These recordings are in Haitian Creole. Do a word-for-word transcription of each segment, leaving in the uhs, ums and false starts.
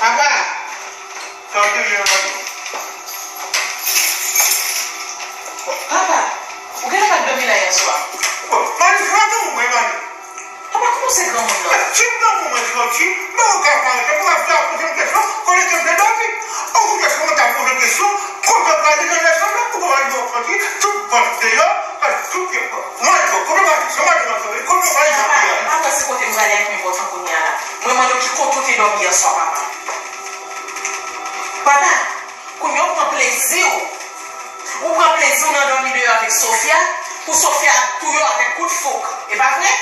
Papa! Sa w te gen la? Papa, ou genlè pa t dòmi la yèswa? Bon, Mani, se pa granmoun mwen, Mani. Papa, kòman se granmoun nan? Si m granmoun mwen sòti, men ou ka pa rete pou ap fè poze m kesyon, konnen ke m te dòmi. Ou koute kòman ta poze kesyon, kote w prale nan lèzòm nan, ou pa wè w sòti, tout pòt deyò, tout pye. Mwen, kote w prale, se madanm nan sòti, kote w prale, sa Papa, m pa kwè se kote m prale a ki enpòtan kounye a la. Mwen mande w ki kote w te dòmi yèswa, papa. Papa, kounye a w pran plezi w. Ou pran plezi w nan dòmi deyò avèk Sofia, pou Sofia ap touye w avèk kout fouk. E pa vre?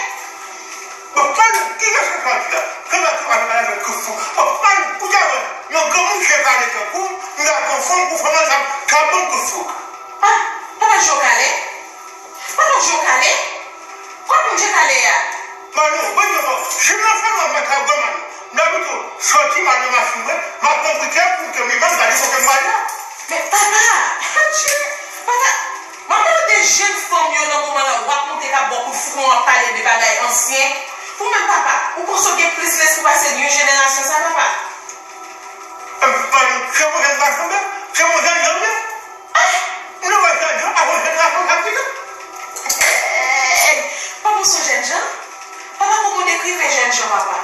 Bon, Mani, ki jan sa pale la? Kòman ou pale avèk kout fouk? Bon, Mani, ou ta wè, yon granmoun jan pale tankou w, m ta pran fanm pou fanm nan sa, ta ban m kout fouk. Ah, papa Jokale? Papa Jokale? Kot moun Jokale a? Mani, mwen te fò, jim nan fè lwa mèt la granmoun. M ta pito sòti m al nan machin mwen, m ap pran Britè pou ke m rive m gade kote m prale a. Men papa, adje, papa, m ap pale de jèn fanm yo nan moman la, w ap monte k ap ba w kout fouk, w ap pale de bagay ansyen. Ou menm papa, ou panse w gen plis lespri pase new jenerasyon sa papa? Mani, se pou jèn gason m ye, se pou jèn jan m ye. Ah! Nou wè jèn jan, pa gon jèn gason k ap vini. Ey! Papa, w se jèn jan? Papa, kòman w dekrive jèn jan, papa?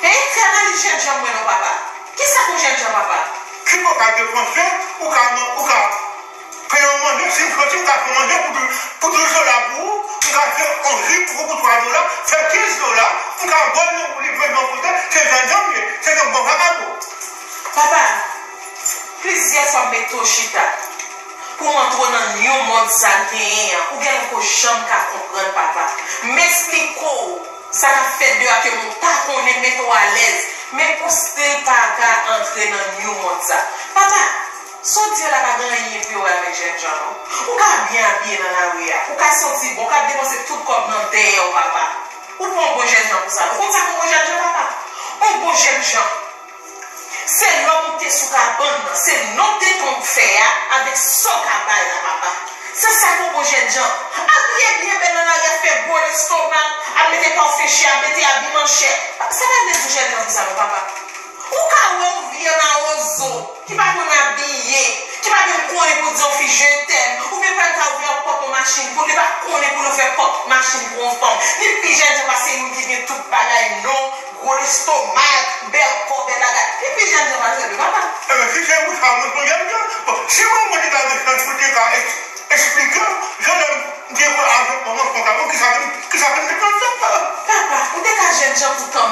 Hein? Fè analiz jèn jan mwen non, papa. Kisa k yon jèn jan, papa? Ki bò ka depanse, ou ka, ou ka fè yon manje, si m sòti, m ka fè manje pou dou-, pou douz dola pou ou, m ka fè yon ji pou ou pou twa dola, fè kenz dola, m ka ba w yon woulib jwenn yon kote, se jèn jan m ye, se yon bon vagabon. Papa, plizyè fwa m mete w chita pou w antre w nan new mond sa genyen an. Ou genlè poko janm ka konprann, papa. M eksplike w sa k ap fèt deyò a ke w pa konnen, mete w alèz, men ou still pa ka antre nan new mond sa. Papa, sa w di yo la pa gen anyen pou yo wè avèk jèn jan non. Ou ka byen abiye nan lari a, ou ka santi bon, ou ka depanse tout kòb nan dèyè w, papa. Ou pa yon bon jèn jan pou sa. Ou konn sa k yon bon jèn jan, papa? Yon bon jèn jan. Se lè w moute sou kabann nan, se non w te tonbe fè a, avèk sa w ka bay la, papa. Se sa k yon bon jèn jan. Abiye byen bèl nan lari a, fè gwo lestomak, ap mete pafen chè, ap mete abiman chè. Sa pa vle di w jèn jan pou sa non, papa. Ou ka wè yon vye mawozo ki pa konn abiye, ki pa menm konnen pou di yon fi je t'aime, oubyen pa l ka ouvè yon pòt yon machin pou li, li pa konnen pou l ouvè pòt machin pou yon fanm. Li pi jèn jan pase moun ki gen tout bagay non, gwo lestomak, bèl kò, bèl bagay. Li pi jèn jan pase li, papa. Enben, si se pou sa, mwen se yon jèn jan. Bon, si mwen, mwen te ka gen chans pou te ka eks-, eksplike w, jan lè m te pran avèk manman konsa, bon, kisa ki, kisa ki m te pral fè? Papa, ou te ka jèn jan pou tann